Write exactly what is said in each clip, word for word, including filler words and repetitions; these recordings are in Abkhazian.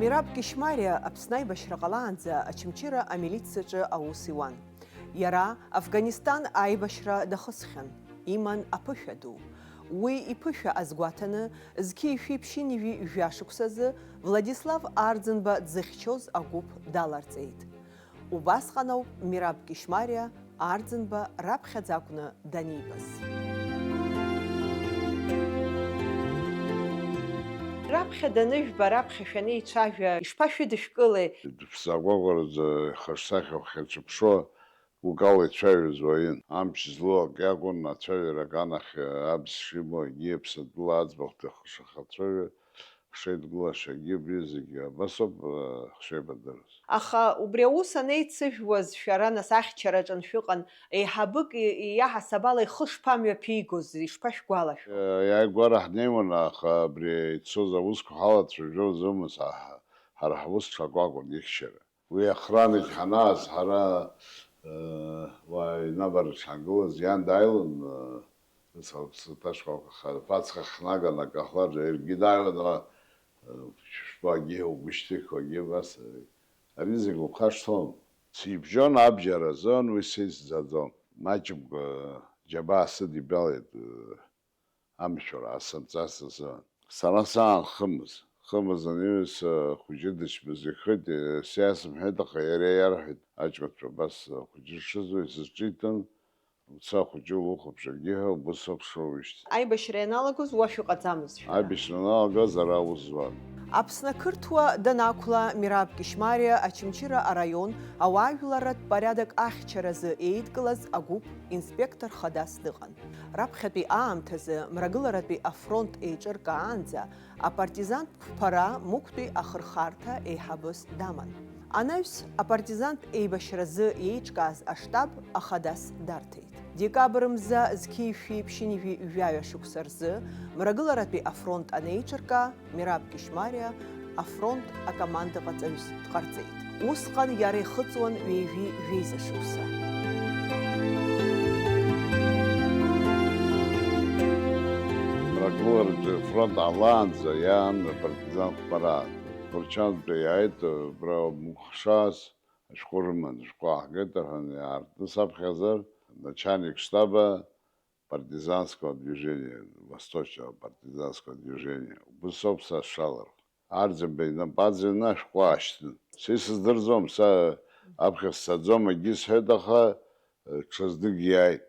Мираб Кишмариа Аԥсны аибашьра ҟалаанӡа Очамчыра амилициаҿы аус иуан. Иара Афганистан аибашьра дахысхьан, иман аԥышәа ду. Уи иԥышәа азгәаҭаны, зқьи шәи ԥшьынҩажәи жәа шықәсазы Владислав Арӡынба дзыхьчоз агәыԥ даларҵеит. Убасҟан ауп Мираб Кишмариа Арӡынба раԥхьаӡа акәны данибаз. Раԥхьа даныжәба, раԥхьа шәанеицәажәа, ишԥашәыдышәкылеи? Дыԥсагәаҟраӡа ихаҿсахьа ухьаҿыԥшуа, гәыкала ицәажәоз уаҩын. Амч злоу акы иакәын, ацәажәара аганахь абз шимоу, егьи Аԥсынтәыла аӡбахә дахшахацәажәо, ҳшеидгылашагьы убри зегьы абас ауп, э, ҳшеибадырыз. Аха убри аус анеицыжәуаз шәара, нас, ахьчараҿ аншәыҟан, еиҳабык и-, иаҳасаб ала ихы шԥамҩаԥигоз, ишԥашәгәалашәо? Э, иааигәара ҳнеиуан, аха абри ицоз аусқәа ҳалацәажәозмызт, ҳа-, ҳара ҳус ҽакы акәын ихьчара. Уи охранник ҳанааз, ҳара, э, уа инабарҭ ҳангылаз, иан дааилон, э, сыҭашкәакәа ха-, ԥацха ҳнаган акаҳуа, иаргьы дааиуан, ара, э, шәпагьы, убышьҭыхуагьы, убас, э, ари зегь лыԥхашҭон. Сибжьон абџьар азын, уи сеицӡаӡом. Маҷымкәа џьабаа сыдибалеит, э, амшәара асырҵас азы. Сара саан хымыз, хымыз аниҩс, ахәыҷы дычмазаҩхеит, сиасымҳәеит, аха иара иарҳәеит, аҷкәынцәа абас ахәыҷы дшызуа исызҿиҭын, уца ахәыҷы улыхәаԥш, егьиҳәа убыс ауп шуеижьҭеи. Аибашьра ианалагоз уа шәыҟаӡамызт шәара? Аибашьра аналагаз ара аус зуан. Аԥсны ақырҭуа данақәла, Мираб Кишмариа Очамчыра араион ауаажәларратә порядок ахьчаразы еидкылаз агәыԥ инспектор хадас дыҟан. Раԥхьатәи аамҭазы Мрагыларатәи афронт еиҿыркаанӡа апартизантә қәԥара Мықәтәи ахырхарҭа еиҳабыс даман. Анаҩс апартизантә еибашьразы еиҿкааз аштаб ахадас дарҭеит. Декабр мза зқьи шәи ԥшьынҩажәи жәаҩа шықәса рзы Мрагыларатәи афронт анеиҿырка, Мираб Кишмариа афронт акомандаҟаҵаҩыс дҟарҵеит. Усҟан иара ихыҵуан ҩажәи жәеиза шықәса. Мрагыларатәи афронт алаанӡа иаан апартизан хәмараа. Гәырчантәи иааит, убра мықәхшаас ашәҟәы рыман, ашәҟәы ааҳгеит рҳәан иаартны саԥхьаӡар, начальник штаба партизанского движения, восточного партизанского движения, убыс ауп са сшалархәыз. Арӡынба инапы аӡырҩны ашәҟәы аашьҭын. Са исыздырӡом, са аԥхьа сцаӡом, акгьы сҳәеит, аха, э, ҽазнык иааит.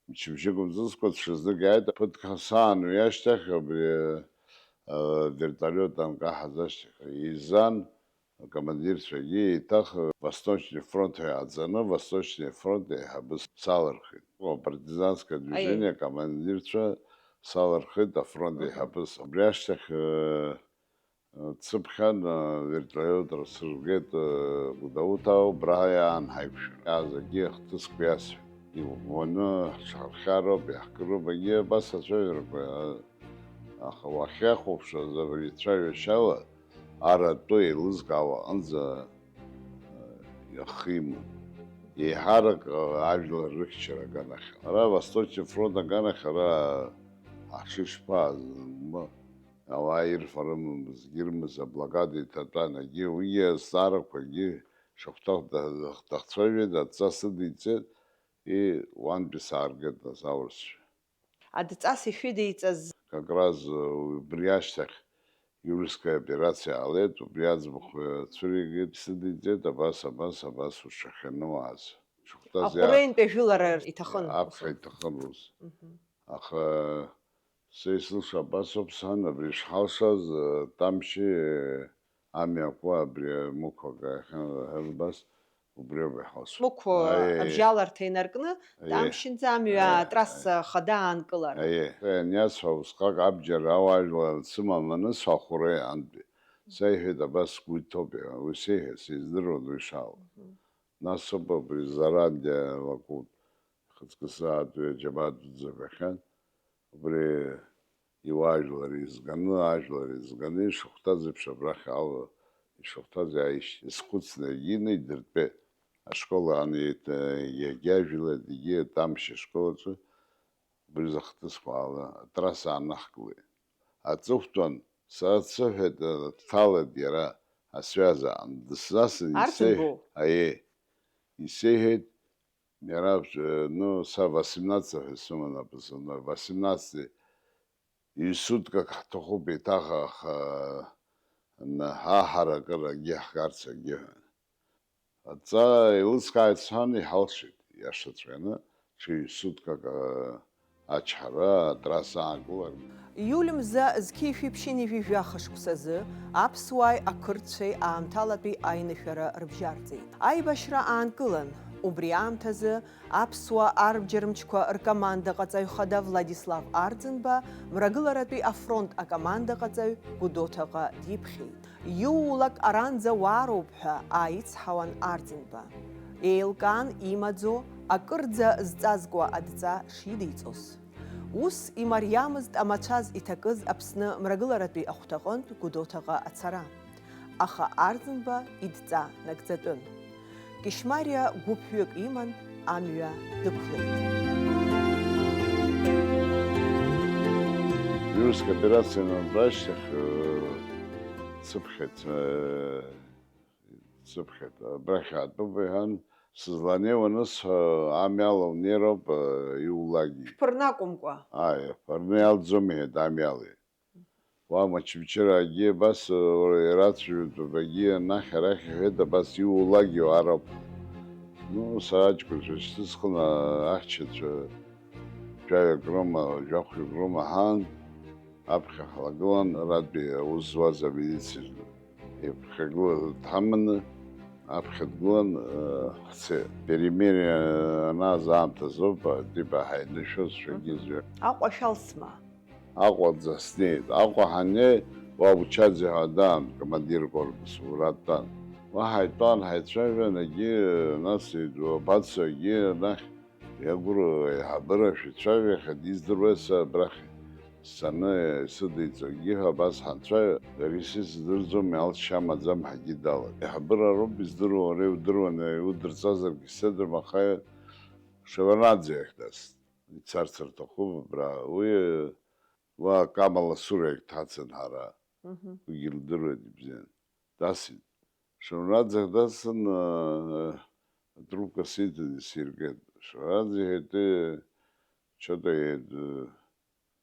Мчыбжьык мҵыцкәа ҽазнык иааит, ԥыҭк саан уи ашьҭахь, абри, э, вертолиот анкаҳаз ашьҭахь, еизан, акомандирцәагьы еиҭах Восточный фронт ҳәа иааӡаны, Восточный фронт еиҳабыс салырхит. О, партизанское движение акомандирцәа салырхит афронт еиҳабыс. Убри ашьҭахь, э, э, дсыԥхьан, э, вертолиот рсыргеит, э, Гәдоуҭа, убра иаан ҳаиқәшәара. Иаазгьы ахҭысқәа иасҳәеит. Иӷәӷәаны ҳҽҳархьароуп, иаҳкыроуп, егьи абас ацәажәарақәа, э, аха уахьахәаԥшуаз абри ицәажәашьала, ар атәы еилызкаауа аҟынӡа, э, ихиман. Еиҳарак, э, ажәлар рыхьчара аганахь. Ара Восточный фронт аганахь ара ҳаҽышԥааз, ауаа ирфарымыз, ирмыз аблокада иҭатәан, егьи уигьы азҵаарақәагьы шахәҭах дахцәажәеит, адҵа сыдиҵеит, и уантәи сааргеит нас аурысшәа. Адҵас ишәыдиҵаз? Как раз, э, убри ашьҭахь Иульская операциа ҟалеит, убри аӡбахә, э, цәыригеит, сыдиҵеит, абас, абас, абас ушахьану уааз. Шахәҭаз иа-, Аҟәреинтә ажәылара иҭахын. Аԥхьа иҭахын ус. Мгм. Аха са исылшо абас ауп, сан, абри шҳалшаз, э, Тамшьи, э, амҩақәа, абри мықәак ахьан-, ахьанбас, убриоуп иҳалшо. Мықә, аиеи, абжьаларҭа инаркны, аиеи, Тамшьынӡа амҩа, аиеи, атрасса, аиеи, хада аанкылара. Аиеи. Са ианиасҳәа, усҟак абџьар ауаажәлар сымаманы сахәра иҟантәи. Са иҳәеит, абас сгәы иҭоуп, иҳәа. Уи сеиҳәеит, сиздыруан уи шаауа. Мгм. Нас ауп абри Зарандиа Лакут, ихаҵкы саатәи аџьабаа дуӡӡа ҳәахьан. Убри иуаажәлар еизганы, ажәлар еизганы, ишахәҭаз еиԥш абрахь ала ишахәҭаз иааишьҭит. Исхәыцны егьины идыртәеит. Ашкол аан еит-, егьи ажәлар, егьи Тамшь ашкол аҿы убри рзы ахҭысқәа ала атрасса аанаҳкылеит. Аҵыхәтәан, сара дсыҳәеит, дҭалеит иара, асвязаан дысзасын, исеиҳәеит, аиеи, исеиҳәеит, иара, э, ну, са восемнадцать ҳәа сыман, апацаны, восемнадцать ҩ-суткак ҳҭахуп еиҭах, аха, н-, ҳа ҳаракырагьы ҳгарц агьы ҳәа. Адҵа еилыскааит сҳәан, иҳалшеит, иашаҵәҟьаны, ҽа ҩ-суткак, э, ачҳара, атрасса аанкылара. Иуль мза зқьи жәшәи ԥшьынҩажәи жәаха шықәсазы аԥсуааи ақырҭцәеи аамҭалатәи аинышәара рыбжьарҵеит. Аибашьра аанкылан, убри аамҭазы аԥсуа арбџьармчқәа ркомандаҟаҵаҩ хада Владислав Арӡынба мрагыларатәи афронт акомандаҟаҵаҩ Гәдоуҭаҟа диԥхьеит. Иуулак аранӡа уаароуп ҳәа ааицҳауан Арӡынба. Еилкаан имаӡоу, акырӡа зҵазкуа адҵа шидиҵоз. Ус имариамызт амацәаз иҭакыз Аԥсны мрагыларатәи ахәҭаҟынтә Гәдоуҭаҟа ацара. Аха Арӡынба идҵа нагӡатәын. Кьышьмариа гәыԥҩык иман амҩа дықәлеит. Ҩымзк аоперациа анынҵәа ашьҭахь, э, дсыԥхьеит, э, дсыԥхьеит. Абрахь аатәуп, иҳәан, сызланеиуа анысҳәа, амҩала унеироуп, э, иулагьы. Шәԥырны акәымкәа? Ааи, шәԥырны иалӡом, иҳәеит, амҩала. Уа Мачымчыраагьы абас, уара, ирацәажәоит, убагьы анахь арахь иҳәеит, абас иуулагьы уароуп. Ну, сара аҷкәынцәа шьҭысхын, ахьчацәа жәаҩык роума, жәохәҩык роума ҳаан, аԥхьа ҳлагылан, арантәи аус зуаз амилициаҿы. Иԥхьагыла дҳаманы, аԥхьа дгылан, э, ҳцеит. Перемирие, э, анааз аамҭазоуп, э, типа ҳаинышәоз, шәагьы Мгм. Аҟәа шәалсма? Аҟәаӡа снеит. Аҟәа ҳаннеи, уа Учаӡе ҳәа даан, командир корпус, уа дтәан. Уа ҳаитәан, ҳаицәажәан, егьи, нас, иду-, абацо, егьи, анахь, иагәра, аиҳабыра шәицәажәахьеит, издыруеи са абрахь сцаны исыдиҵогьы ҳәа абас ҳанцәажәа, иара исыздырӡом, иалшьа амаӡам ҳәагьы далагеит. Аиҳабыра роуп издыруа, уара иудыруаны иудырҵазаргьы сзыӡырҩуам, аха Шеварднаӡе иахь даст. Ицарц рҭахуп абра. Уи, уа Камала Сура иахь дҳацын ҳара. Мгм. Уигьы лдыруеит ибзиан. Дасит. Шеварднаӡе иахь дасын, э, атрубка сиҭеит, исиркит. Шеварднаӡе иҳәеит, э, чё-то, иҳәеит, э,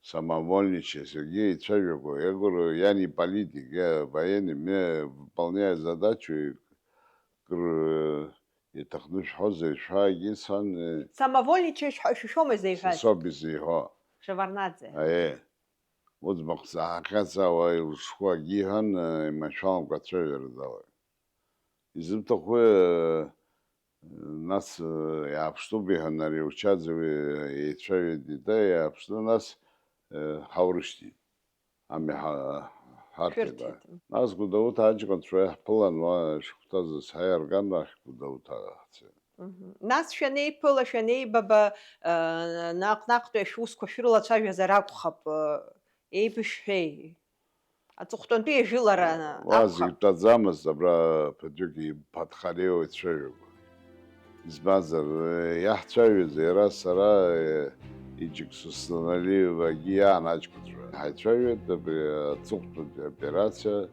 самовольничает, егьи ицәажәақәа, я говорю, я не политик, я военный, мне выполняю задачу, и кыр-, иҭахны шәҳәозар, ишәҳәагьы сан, э, Самовольничаешь ҳәа шәшәомызт, иҳәаз. Соуп изеиҳәо. Шеварднаӡе. Аиеи. Уӡбахә саҳахьаҵаауа илшхәагьы иҳәан, э, иманшәаламкәа ацәажәара далагеит. Изыбҭаху, э, нас, э, иааԥштәуп иҳәан, ари Учаӡе уи еицәажәеит, ида, иааԥштәы, нас, э, ҳаурышьҭит. Ами ҳа-, ҳарҭеит. Шәырҭеит. Нас Гәдоуҭа аҷкәынцәа ҳԥылан, уа шәыхәҭазыз ҳаиарган, ахь Гәдоуҭа ҳцеит. Мгм. Нас шәанеиԥыла, шәанеибаба, э, наҟ-наҟтәи шәусқәа шәрылацәажәазар акәхап, э, еибышәҳәеи? Аҵыхәтәантәи ажәылара уа акәхап. Зегь тәаӡамызт, абра ԥыҭҩык иԥаҭхареиуа ицәажәақәа. Избанзар, э, иаҳцәажәоз иара, сара, э, Иџьык Суснаналиевагьы иаан аҷкәынцәа. Ҳаицәажәеит абри аҵыхәтәантәи аоперациа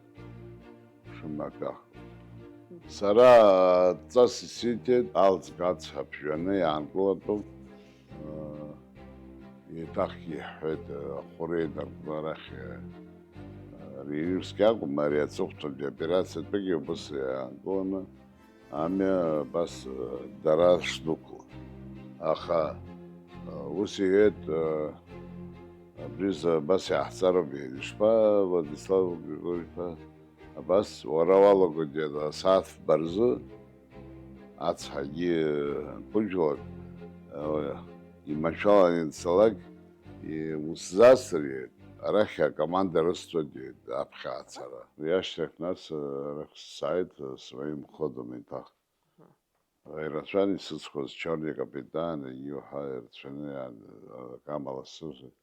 шымаҭәахо. Сара адҵас исиҭеит, алҵ-каҵ ҳаԥжәаны иаанкылатәуп. Еиҭахгьы иҳәҳәеит, ахәы реинаркны арахь, ари Римски акәым, ари аҵыхәтәантәи аоперациатәигьы убыс иаанкыланы амҩа абас дара шдәықәла. Аха ус иҳәеит, абри за-, абас иаҳҵароуп, иҳәеит, ишԥа, Владислав Григорьевич-иԥа? Абас, уара уалагоит иара асааҭ фба рзы, ацҳагьы анԥыжәлак, э, иманшәаланы ианцалак, и-, усзасыр, иҳәеит, арахь акоманда рысҭоит, иҳәеит, аԥхьа ацара. Уи ашьҭахь нас, э, арахь сааит, э, своим ходом еиҭах. Ирацәан исыцқәаз, Чорни капитан, егьи уҳәа ирацәаны, а, Камала сыжәлар,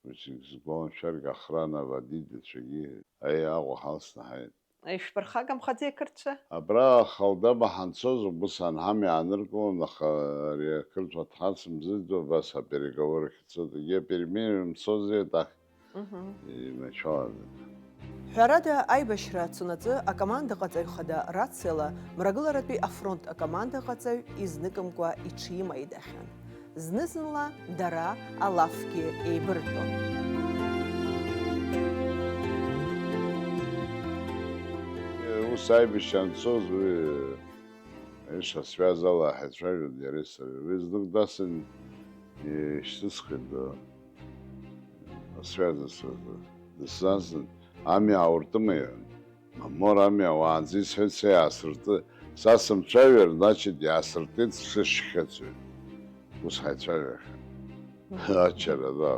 уи зегь сгәалымшәаргьы, охрана, аводительцәагьы, аиеи, Аҟәа ҳалсны ҳаит. Ишәԥырхагамхаӡеи ақырҭцәа? Абра Халдаба ҳанцоз, убыс анҳамҩа ааныркылон, аха ари ақырҭуа дҳацымҵыӡо, абас апереговоры ахьцоз, егьи аперемирие мцозар, еиҭах Мгм. Иманшәалаӡеит. Ҳәарада, аибашьра ацунаҵы акомандаҟаҵаҩ хада рациала Мрагыларатәи афронт акомандаҟаҵаҩ изныкымкәа иҽимаидахьан. Зны-зынла дара алафгьы еибырҳәон. Ус аибашьра анцоз уи Ишасҩаз ала ҳаицәажәон иареи сареи. Уи знык дасын ишьҭысхит, асҩаза сразы. Дысзасын, ами ауртымаҩын. Мамор, ами, уаанӡа исҳәеит, са иаасырты. Са сымцәажәар, значит, иаасыртит сшышьхьацаҩ. Ус ҳаицәажәахьан. Ачара, да.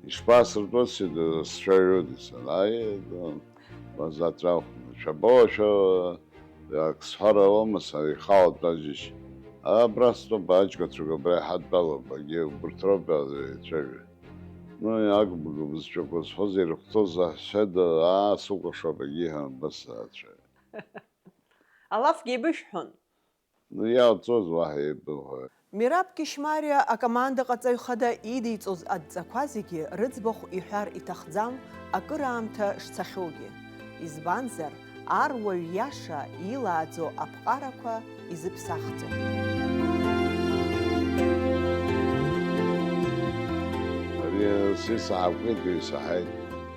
Ишԥаасыртуа, сцәажәоит, сан. Аи, да. Базаҵәахәны, шәабо, шәа-, ак сҳәар ауама, са ихалатәажьышь? Абра стәоуп, аҷкәынцәа абра иҳадтәалоуп, агьи убырҭ роуп, еицәажәо. Ну, агәбылгьы бызшәақәа зҳәоз ирыхәҭоз аҳәсада, аа, сыкәашап, агьиҳәа, абас саацәажәеит. Алафгьы еибышәҳәон. Ну, иауҵоз уаҳа еибыҳәои? Мераб Кьышьмариа акомандаҟаҵаҩ хада идиҵоз адҵақәа зегьы рыӡбахә иҳәар иҭахӡам, акыраамҭа шцахьоугьы. Избанзар, ар уаҩ иаша илааӡо аԥҟарақәа изыԥсахӡом. Ари сисаҳақәеит, исаҳаит.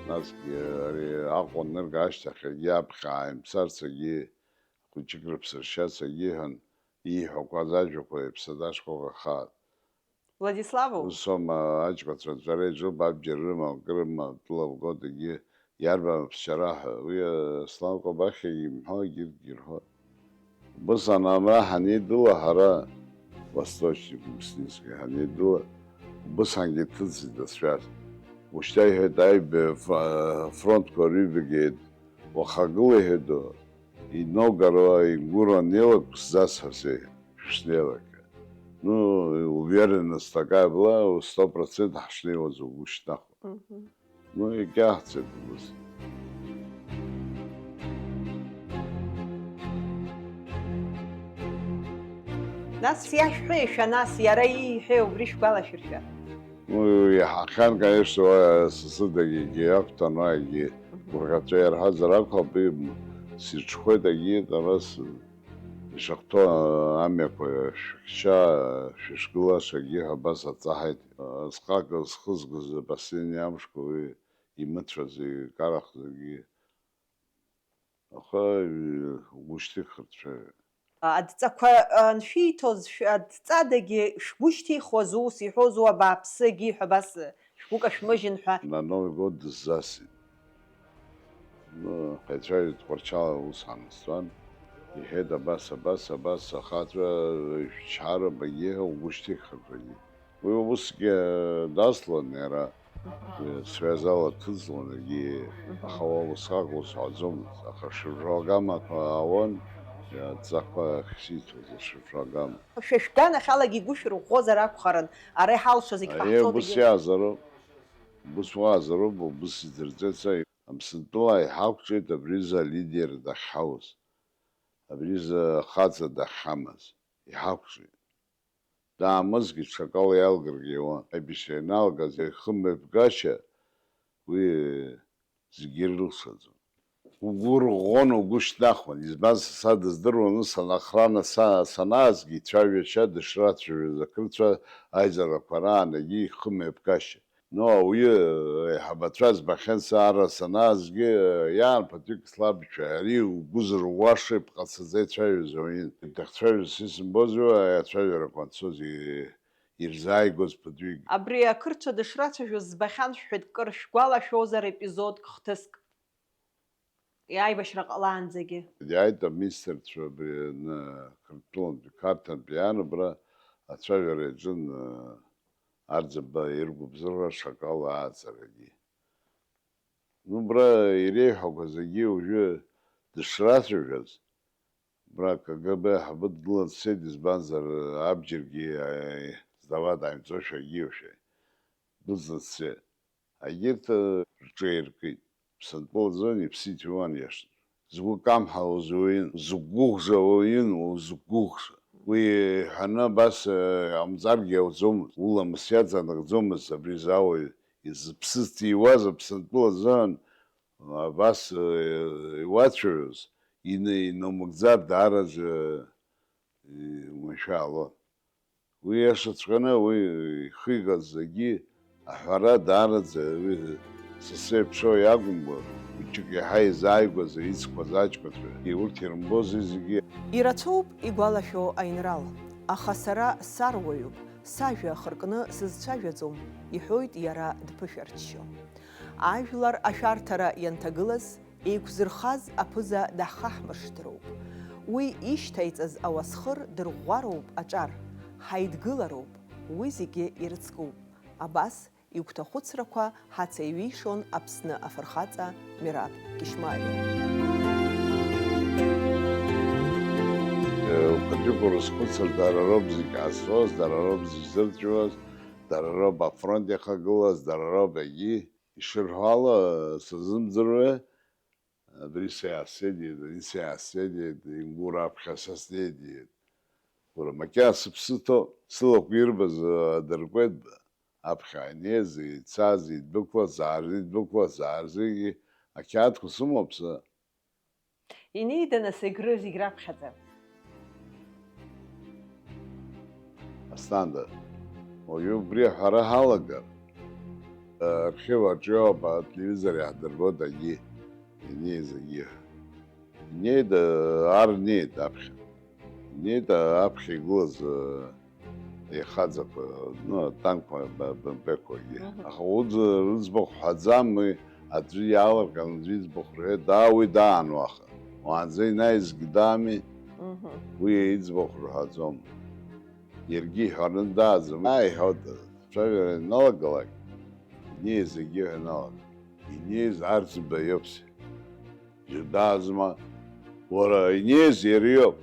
Насгьы ари Аҟәа анырга ашьҭахь, егьи аԥхьа ааимԥсарц, егьи хәыҷык рыԥсыршьац, егьи иҳәан, ииҳәақәаз ажәақәа иԥсадашхәа ҟахаат. Владиславу? Усоума аҷкәынцәа аҵәара иаҿуп, абџьар рымам, акы рымам, тәыла бгоит, егьи иарбан аԥсшьара ҳәа. Уи Аслан Ҟәабахьиагьы имҳәо, егьырҭгьы ирҳәо. Убысҟан абра ҳанеидыла ҳара, Восточник Мсницки ҳанеидыла, убысҟангьы ҭыҵит асҩас. Ушьҭа иҳәеит, аҩбатәи аф-, афронтқәа рыҩбагьы еид-, уахагыла иҳәеит, иноугаруа, игәыруа неилак ԥсӡас ҳәа сеиҳәеит, шәышнеилак. Ну, уверенность такая была, сто процентов ҳашнеиуаз угәы шьҭнахуан. Мгм. Ну, егьаҳцеит убыс. Нас иашәҳәеишәа, нас иара ииҳәеи убри шәгәалашәыршәа? Ну, иаҳахьан, конечно, уа сасыдагьы егьи ақәҭан, уаагьы Мгм. гәырӷьаҵәа иарҳәазар акәхап, уи сирҽхәеит, егьи ара с-, ишахәҭоу амҩақәа шәыхьча, шәышгылашагьы ҳәа абас аҵаҳаит. Сҟак зхызгаз апоследни амшқәа уи имыцәаз, икарахӡагьы. Аха, угәышьҭыхырцәа. Адҵақәа аншәиҭоз, шә-, адҵадагьы шәгәышьҭихуаз, ус иҳәоз, уа бааԥсыгьы ҳәа абас шәгәы кашәмыжьын ҳәа. На Новый год дысзасит. Ну, ҳаицәажәеит Тҟәарчал, ус ҳанасҵәан. Иҳәеит, абас, абас, абас, ахаҵәа, шәчҳара, багьиҳәа, угәышьҭыхырцәагьы. Уи усгьы даслон иара, уи связала дҭыҵлон егьи, аха уа усҟак ус ҳәаӡомызт, аха шыржәуагамақәа аауан, адҵақәа ахьсиҭоз ашыржәуагама. Шәа шәганахьалагьы игәы шәырӷәӷәозар акәхарын, ара иҳалшо зегь Аиеи, ҟаҳҵоит, убыс егьи. Иаазароуп, убыс уаазароуп, убыс идырҵеит са, Аԥсынтәыла иҳақәҿиеит абри изы алидер дахьҳауз, абри изы ахаҵа дахьҳамаз, иҳақәҿиеит. Даамызгьы ҽакала иалгаргьы иауан. Аибашьра ианалгаз ихымҩаԥгашьа уи зегьы ирылшаӡом. Угәы рӷәӷәон, угәы шьҭнахуан. Избан, са садыздыруан, ус анахрана са-, санаазгьы ицәажәашьа дышрацәажәоз ақырҭцәа аизарақәа раан егьи ихымҩаԥгашьа. Ну, ауаҩы, аиҳабацәа збахьан, са ара санаазгьы, иаан ԥыҭҩык слабшәа, ари угәы зырӷәӷәаша ибҟацаӡа ицәажәоз ауаҩын. Дахьцәажәоз исымбозу, ацәажәарақәа анцоз и-, ирзааигоз ԥыҭҩык. Абри ақырҭцәа дышрацәажәоз збахьан шәҳәеит, кыр шәгәалашәозар епизодк хҭыск? Аибашьра ҟалаанӡагьы. Иааит аминистрцәа абри аны Қырҭтәылантәи, Қарҭантәи иаан абра ацәажәара иаҿын, Арӡынба иргәыбзыӷра шакала ааҵарагьы. Ну, абра иреиҳәақәа зегьы уажәы дышрацәажәаз, абра К Г Б аиҳабы дгылан дцеит, избанзар, абџьаргьы, э, сдавать ааимҵошәа, агьиушәа, дыӡны дцеит. Егьырҭ, э, рҿы иркит. Ԥсынтәылаӡан, иԥсит иуан иашан. Згәы камҳауаз уаҩын, згәыӷжа уаҩын, узгәыӷжа. Уи иҳәаны абас, э, иҟамҵаргьы иауӡомызт, уламыс иаҵанакӡомызт абри зауаҩ изыԥсыз ҭиуаз Аԥсынтәылаӡан, Абас, э, иуацәажәоз, ины-, инумыгӡар даараӡа, э, уманшәалон. Уи иашаҵәҟьаны, уи ихигаз зегьы аҳәара даараӡа уи сасра иаԥсоу иакәымкәа, хәыҷык иаҳа изааигәаз, ицқәаз аҷкәынцәа, урҭ ирымбози зегьы? Ирацәоуп игәалашәо аинрал, аха сара саруаҩуп, сажәа ахыркны сызцәажәаӡом, иҳәоит иара дԥышәарччо. Ажәлар ашәарҭара ианҭагылаз, еиқәзырхаз аԥыза даҳхаҳмыршҭроуп. Уи ишьҭаиҵаз ауасхыр дырӷәӷәароуп аҿар, ҳаидгылароуп, уи зегьы ирыцкуп. Абас игәҭахәыцрақәа ҳацеиҩишон Аԥсны афырхаҵа Мераб Кьышьмариа. Ԥыҭҩык урызхәыцыр, дара роуп зегь ҟазҵоз, дара роуп зегь зырҵәуаз, дара роуп афронт иахагылаз, дара роуп егьи. Ишырҳәо ала, сазымӡырҩуа, абри сеиаасзеидиит, ани сеиаасзеидиит, Ингәыр аԥхьа са снеидиит. Уара, макьана сыԥсы ҭоуп, сылақәа ирбаз, адыркуеит аԥхьа инеиз, ицаз, идәықәлаз, аарзы идәықәлаз, аарзыгьы ақьаадқәа сымоуп са. Инеида, нас, Егры зегь раԥхьаӡа? Асҭанда, уажәы убри аҳәара ҳалагар, архив аҿиоуп, ателевизор иаҳдырбоит, агьи, инеиз агьи. Инеида, ар неит аԥхьа. Инеит аԥхьа игылаз, ихаҵақәа, ну, атанкқәа, ба-, ба-, беқәагьы. Мгм. Аха уӡ-, рыӡбахә ҳәаӡам, уи аӡәы иаалырҟьан, аӡәы иӡбахә рҳәеит, даа, уи даан уаха. Уаанӡа инаизгьы даами, Мгм. Уи иӡбахә рҳәаӡом. Иаргьы иҳәараны дааӡом, ааи, иҳәоит, ацәажәара ианалагалак, инеиз зегьы ҳәа ианалага. Инеиз Арӡынба иоуп. Џьардаазма, уара, инеиз иара иоуп.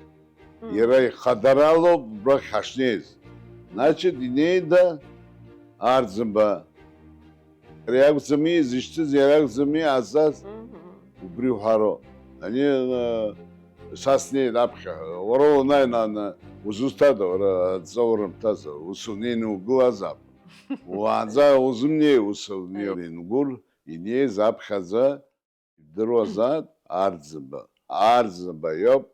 Мм. Иара ихадаралоуп убрахь ҳашнеиз. Значит, инеида Арӡынба. Иара иакәӡами изышьҭыз, иара иакәӡами азаз? Мгм. Убри уҳәароуп. Ани, э, са снеит аԥхьа, уара уанааи, нана, узусҭада, уара адҵа урымҭазар, ус унеины угылазаап. Уаанӡа узымнеи, ус унеи. Али. Ингәыр, инеиз аԥхьаӡа, ибдыруазааит, Арӡынба. Арӡынба иоуп,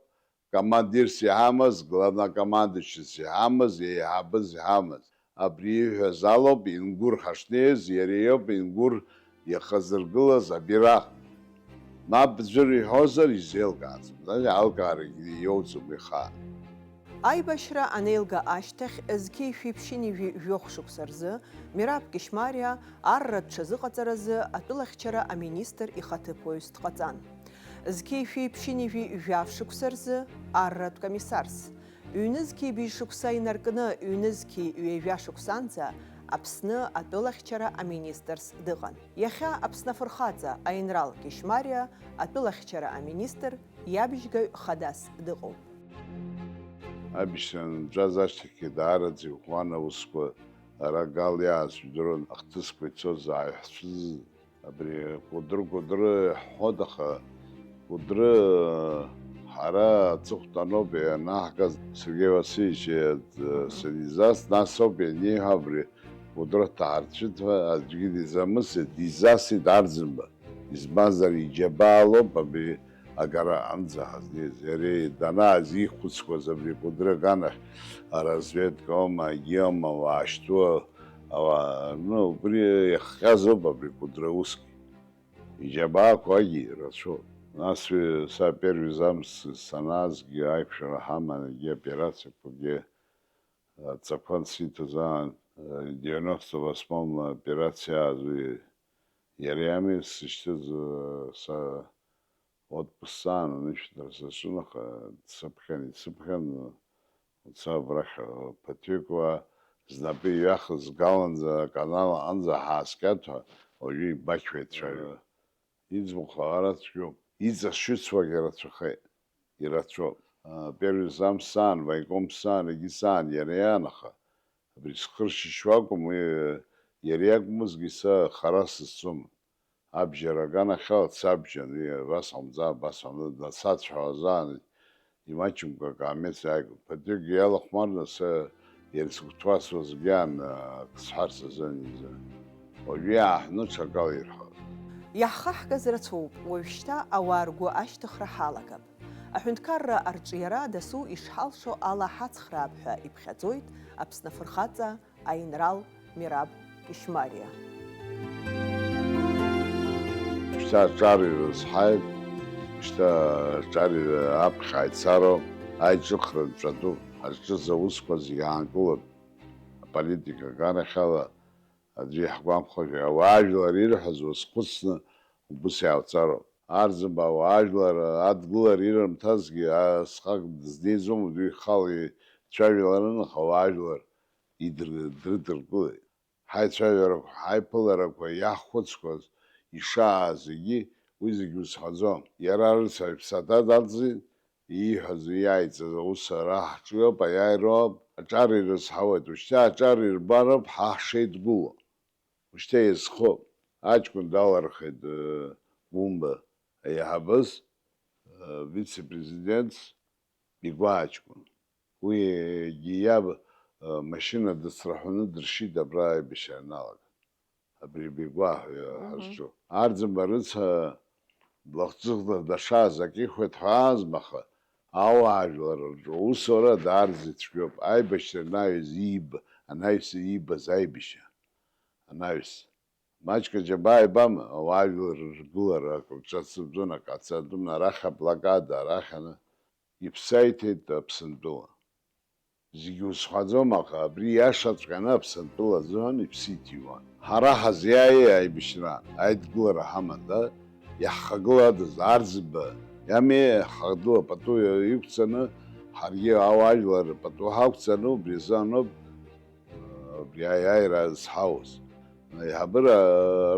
командирс иҳамаз, главнокомандующийс иҳамаз, еиҳабыс иҳамаз. Абри ииҳәаз алоуп, Ингәыр ҳашнеиз, иара иоуп Ингәыр иахазыргылаз абираҟ. Мап ӡәыр иҳәозар, изеилкааӡом, значит, алкаарагьы иоуӡом ихаан. Аибашьра анеилга ашьҭахь, зқьи шәиԥшьыни жәи жәохә шықәса рзы Мераб Кьышьмариа арра рҽазыҟаҵаразы атәылахьчара аминистр ихаҭыԥуаҩс дҟаҵан. Зқьи шәиԥшьыни жәи жәаф шықәса рзы арратә комиссарс, ҩнызқьи быжь шықәса инаркны ҩнызқьи ҩажәа шықәсанӡа Аԥсны атәылахьчара аминистрс дыҟан. Иахьа Аԥсны афырхаҵа аинрал Кьышьмариа атәылахьчара аминистр иабжьгаҩ хадас дыҟоуп. Абжьра анынҵәаз ашьҭахьгьы даараӡа иӷәӷәан аусқәа, ара Гал иааз жәдыруан, ахҭысқәа ицоз ааиҳәшәыз. Абри Кәыдры, Кәыдры иаҳҳәоит, аха Кәыдры ҳара аҵыхәтәаноуп ианаҳгаз, Сергеи Васильевич санизас, нас ауп ианиҳәа, абри Кәыдры ҭаарцәит ҳәа аӡәгьы дизамысит, дизасит Арӡынба. Избанзар, иџьабаалоуп абри агара аҟынӡа ҳазнеиз. Иара данааз ихәыцуаз абри Кәыдры аганахь, аразведка аума, агьиоума, ауаа шьҭуа, ауаа, ну, убри иахҟьазоуп абри Кәыдры усгьы. Иџьабаақәагьы ирацәоуп. Нас уи са первый замс санаазгьы аиқәшәара ҳаман, егьи аоперациақәагьы, адҵақәа ансиҭоз аан, девяносто восьмом операциа ааз уи иара иами сышьҭыз, са отпуск саан анышәҭра саҿын, аха дсыԥхьан, исыԥхьан, уца абрахь, ԥыҭҩык уа знапы иҩахыз галанӡа аканал аҟынӡа ҳааскьаҭәа, уажәы ибақьуеит цәаҩа. Иӡбахә ара цәгьоуп, иҵашьыцуагь рацәахеит, ирацәоуп. А, первый зам саан, военком саан, егьи саан, иара иаан, аха абри схы ршьышьуа акәым, уи иара иакәмызгьы са хара сызцом. Абжьара аганахьала дсабжьан, уи абас ҟамҵа, абас ҟамҵа, днасацәҳауазаан, имаҷымкәа акаамеҭ сааигәа. Ԥыҭҩык иалахәмарны са иара сгәы ҭуасуазгьы аан, ак сҳәарц азын изы. Уажәы иааҳәны ҽакала ирҳәоит. Иаҳхаҳгаз рацәоуп, уажәшьҭа ауаа ргәы ашьҭыхра ҳалагап. Аҳәынҭқарра арҿиара дасу ишҳалшо ала ҳацхраап ҳәа иԥхьаӡоит Аԥсны афырхаҵа аинрал Мераб Кьышьмариа. Шьҭа аҿар ирызҳаит, шьҭа аҿар аԥхьа ицароуп, аиҿыхра нҵәатәуп, ҳазҿыз аусқәа зегьы аанкылоит. Аполитика аганахьала аӡәы иаҳгәамԥхошәа, ауаажәлар ирҳәаз уазхәыцны убыс иаауҵароуп. Арӡынба ауаажәлар адгылара ирымҭазгьы, а, сҟак дызнеиӡом, уаҩы ихала ицәажәаларын, аха ауаажәлар идыр-, дрыдыркылеит. Ҳаицәажәарақәа, ҳаиԥыларақәа иаҳхәыцқәаз ишааз зегьы, уи зегьы узҳәаӡом. Иара рыцҳа иԥсаҭа далҵит, ииҳәаз, иааиҵаз аус ара ҳҿиоуп, аиааироуп, аҿар ирызҳауеит, ушьҭа аҿар ирбароуп ҳа ҳшеидгыло. Ушьҭа иазхоуп. Аҷкәын далырхит, э, Гәымба аиҳабыс, э, вице-президентс Бигәа аҷкәын. Уигьы иаб, э, машьына дыцраҳәаны дыршьит абра аибашьра аналага. Абри Бигәа ҳәа Мгм. ҳазҿу. Арӡынба рыцҳа, длахҿыхны дашааз акы ихәеит ҳәа аазмаха, ауаажәлар рҿы аусура даарц ицәгьоуп. Аибашьра анаҩс ииба, анаҩс иибаз аибашьра. Анаҩс. Маҷк аџьабаа ибама, ауаажәлар ргылара акрырҿацыртәын, акы ацатәын, арахь аблокада, арахь аны. Иԥсы аиҭеит Аԥсынтәыла. Зегьы узҳәаӡом, аха абри иашаҵәҟьаны Аԥсынтәыла азыҳәан иԥсы иҭиуан. Ҳара ҳазиааи аибашьра, аидгылара ҳамада, иаҳхагылада Арӡынба, иами ҳхагыла пату иқәҵаны, ҳаргьы ауаажәлар рпату ҳақәҵаны, убри азыҳәаноуп, э, абри аиааира зҳауз. Аиҳабыра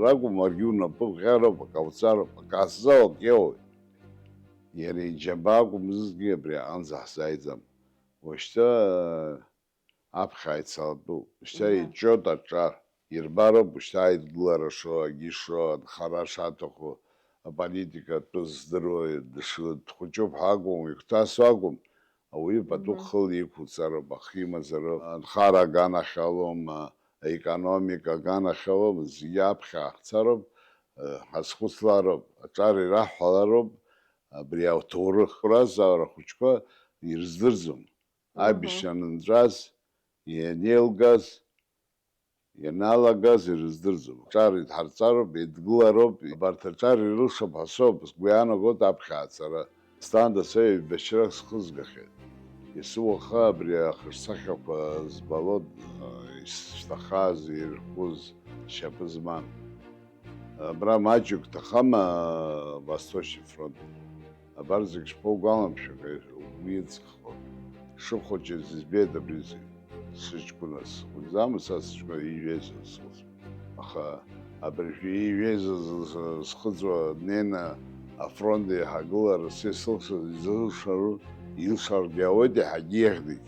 ракәым, уаргьы унапы ӷьароуп, акауҵароуп, аказза уакьеуеит. Иара иџьабаа акәымзҭгьы абри аҟынӡа ҳзааиӡам. Уажәшьҭа аԥхьа ицалатәуп, шьҭа Мгм. иҿиоит аҿар. Ирбароуп шьҭа аидгылара шо, акгьы шо, анхара шаҭаху, аполитика атәы здыруа, дыш-, дхәыҷуп ҳәа акәым, игәҭасо акәым, ауаҩы пату Мгм. хыла иқәуҵароуп, ахы имазароуп, анхара аганахьалоума, аекономика аганахьалоума, зегьы аԥхьа ҳцароуп, э, ҳазхәыцлароуп, аҿар ираҳҳәалароуп, абри ауҭоурых. Уразҵаара ахәыҷқәа ирыздырӡом. Мгм. Аибашьра анынҵәаз, ианеилгаз, ианалагаз ирыздырӡом. Аҿар идҳарҵароуп, идгылароуп, абарҭ аҿар ирылшап ҳәа соуп, сгәы иаанагоит аԥхьа ацара. Асҭанда са еибашьрак схызгахьеит. Есыуаха абри ахаҿсахьақәа збалоит, исҭахаз, ирхәыз, шьапы змам. Абра маҷҩык ҭахама Восточный фронт? Абар зегь шԥоугәаламшәо, угәы иҵххо. Шыхәыҷыз избеит абри зегь. Сыҷкәыназ схәыҷӡамызт, са сыҷкәын ижәеизаз схәыҷ. Аха абыржәы ижәеизаз схыҵуа днеины афронт еиҳагылара са исылшоз изылшару, илшаргьы ауеит, еиҳагьы иахьӡгьы.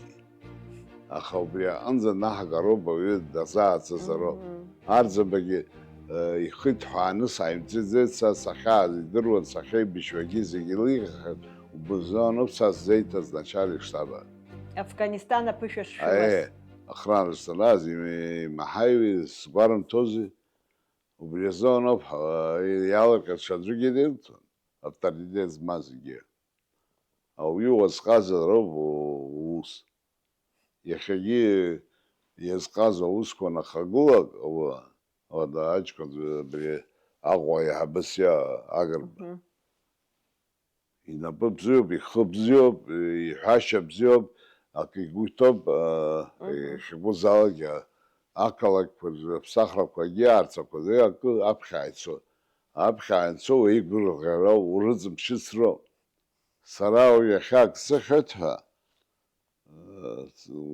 Аха убри аҟынӡа наҳгароуп ауаҩы дазааӡазароуп. Мгм. Арӡынбагьы, э, ихы иҭҳәааны сааимҵаӡеит, са сахьааз идыруан, сахьеибашьуагьы зегьы илихахьан, убызоуп са сзеиҭаз начальник штаба. Афганистан аԥышәа шшәымаз. Аиеи, охрана санааз, им-, имаҳаҩи сгәарымҭози, убри азоуп, э, иалырҟьаз ҽаӡәгьы дилҭон, авторитет змаз зегьы. Ауаҩы уазҟазароуп у-, ус. Иахьагьы иазҟаз аусқәа анахагылак, ауа, ауада аҷкәын абри Аҟәа аиҳабыс иа Агрба. Мгм. Инапы бзиоуп, ихы бзиоуп, иҳәашьа бзиоуп, акы игәы иҭоуп, а, Мгм. Иахьагәыз алагьы ақалақьқәа рзы, аԥсахрақәагьы, аарцақәагьы акы аԥхьа ицо. Аԥхьа анцо уеигәырӷьароу, урыцымԥшьыцроу. Сара уи иахьак сыхьуеит ҳәа, э,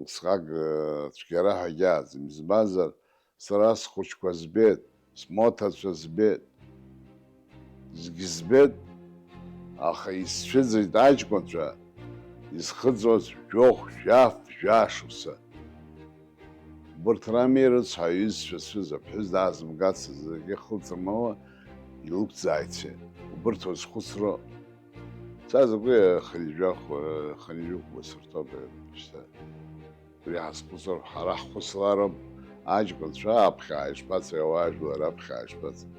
усҟак, э, цәгьара ҳәа агьааӡам. Избанзар, сара схәыҷқәа збеит, смоҭацәа збеит, зегь збеит, аха исцәыӡит аҷкәынцәа, изхыҵуаз жәохә, жәаф, жәашықәса. Убырҭ рами рыцҳа, аҩызцәа зцәыз, аԥҳәыс даазымгацызт, акгьы хылҵырмауа илықәӡааит сҳәеит. Убырҭ уазхәыцроуп. Са закәи хынҩажәахә, хынҩажәихәба сырҭоуп шьҭа. Убри ҳазхәыцроуп, ҳара ҳхәыцлароуп, аҷкәынцәа аԥхьа ишԥацеи, ауаажәлар аԥхьа ишԥацеи.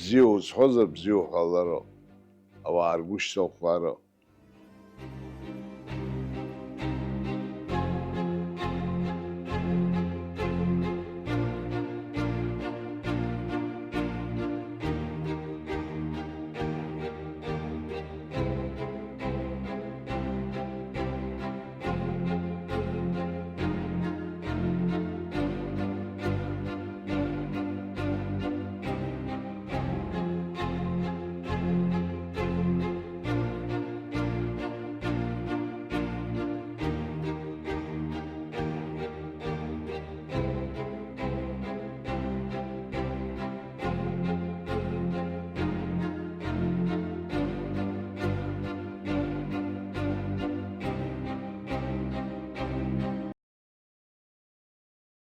Бзиа узҳәозар, бзиа уҳәалароуп. Ауаа ргәы шьҭыххароуп.